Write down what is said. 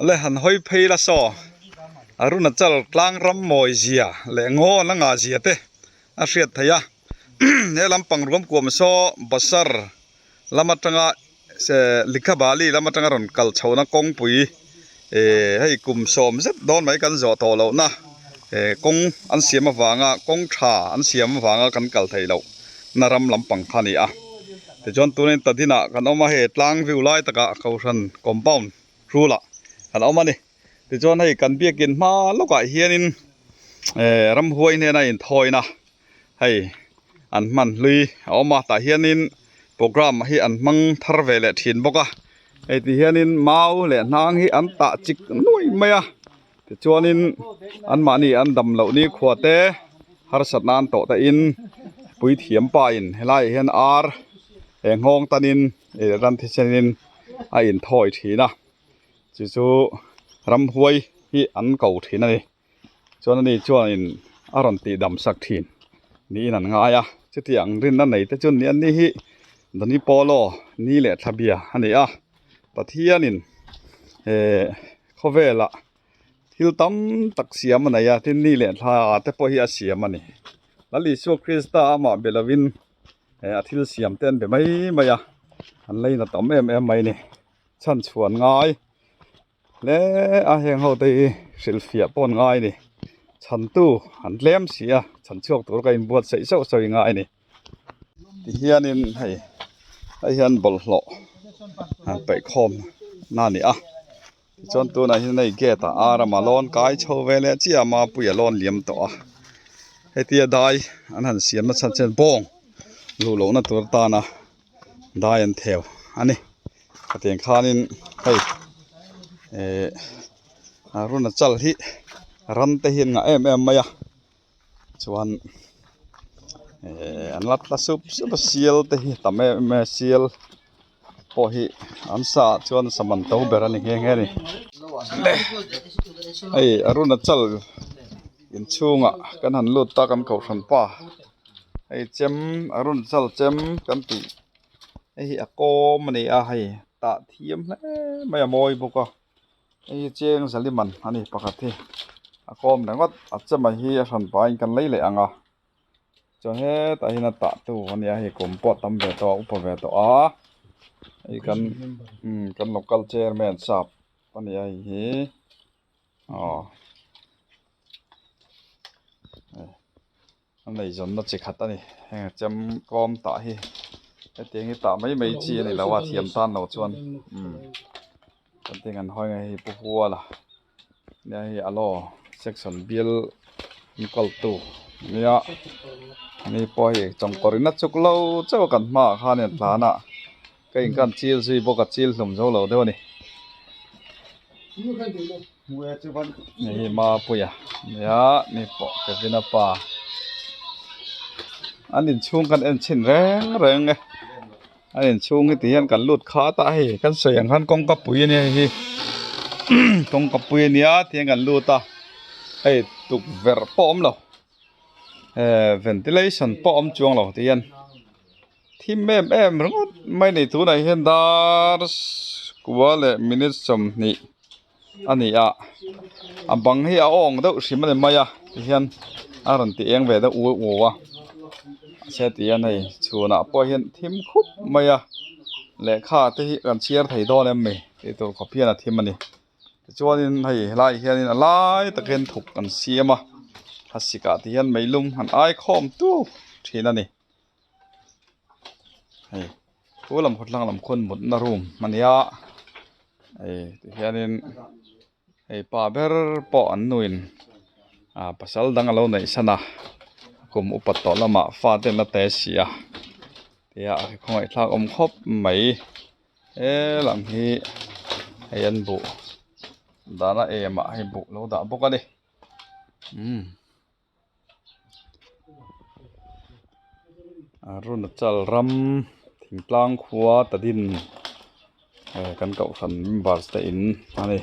Le han hawi phei la saw Arunachal tlang ram mawi zia leh ngaw la ngah zia te a hriat theih a he lampang ruam kuam saw Basar lam atanga Likhabali lam atanga rawn kal chhohna kawngpui eh hei kum sawm zet dawn mai kan zawh tawh lohna eh kawng an siam avanga kawng tha an siam avanga kan kal theih loh na ram lampang kha a ni a tichuan tunin Tadin ah kan awm a hei tlang view lai takah kohhran compound hrulah kan awm a ni tichuan hei kan biakin hma lawkah hianin eh ramhuai hnena inthawina hei an hman hlui a awm a tah hianin program hi an hmang thar ve leh thin bawk a hei ti hianin mau leh hnang hi an tah chik nuai mai a tichuanin anmahni an dam loh nikhua te harsatna an tawh te in puithiam pa in helaiah hian ar he nghawng tanin ih ran thisenin a inthawi thin a chu chu ramhuai hi an ko thin a ni chuan ani chuanin a rawn tih dam sak thin niin an ngai a chutiang rinna nei te chu ni an ni hi Dani Polo ni leh thla bia a ni a Pathianin eh khawvelah thil tam tak siam a nei a tin ni leh thla te pawh hi a siam a ni Lal Isua Krista amah be lovin eh a thil siam te an be mai mai a an lei na tam em em mai a ni chhan chhuan ngai hle a heng ho te hi hrilhfiah pawh an ngai a ni chhan tu an tlem si a chhan chhuak tur ka inbuatsaih sauh sauh i ngai a ni tihianin hei hei hian bawlhhlawh han paih khawm na a ni a tichuan tunah hian hei gate ah ar a lawn kai chho ve leh chiah a mapuia lawn liam tawh a hetia dai an han siam na chhan chuan bawng luh lohna tur atana dai an theu a ni hetiang khanin hei ehh Arunachal hi ram te hi an ngah em em mai a chuan ehh an la tla sup sup a sial te hi a tam em em mai a sial pawh hi an sa ah chuan sa man to ber a ni nghe nghe a ni hei Arunachal inchhungah kan han lut ta kan kohhran pa hei chem Arunachal chem kan tih hei hi a kawm a ni a hei tah thiam hle mai a mawi bawk a. Hei hi cheng zaliman a ni pakhat hi a kawm ringawt a chema hi a hran pahin kan lei leh ang a chuan hetah hian a tah tu a nia hei kum pawh a tam ve tawh a upa ve tawh a hei kan umm kan local chairman sap a nia hei hi aw. A neizawnna chi khat a ni heng chem kawm tah hi hetiang hi tah mai mai chi a ni lo a thiam tan lo chuan umm chuan an hawi nge hei pu huala nia hei alaw section bial enkawl tu nia ani pawh hei chawngkawr in a chuk lo chauh a kan hmaah khan in tlan a ka in khan chil zui bawk a chil hlum zo lo deuh a ni. Hei Mapuia nia ni pawh Kevin-a pa an inchhung kan en chhin reng reng e an inchhung hi ti hian kan lut khat a hei kan sawi ang khan kawngka pui a nia hei hi kawngka pui a nia ti hian kan lut a hei tukverh pawh a awm lo eh ventilation pawh a awm chuang lo ti hian. Thim em em ringawt mai a ni tunah hian dar kua leh minute 20 a ni a a bang hi a awng deuh hrim a ni mai a tihian a rawn ti eng ve deuh uai uau a mahse tihian hei chhunah pawh hian thim khup mai a lehkha te hi kan chhiar thei dawn em ni tih tur khawp hian a thim a ni tichuanin hei helaiah hianin a lai takin thuk an siam a thlasik ah te hian meilum han ai khawm tu thin a ni. Hei chu lam khawthlang lam khawn mutna room a nia hei tihianin hei pa ber pawh an nuin ah pasal dang alo neih san a kum upa tawh lamah fate an la te si a tia khawngaih thlak awm khawp mai he lam hi hei an buh dahna em ah hei buh lo dah bawk a ni umm. Arunachal ram thingtlang khua ta din eh kan kohhran members te in a ni.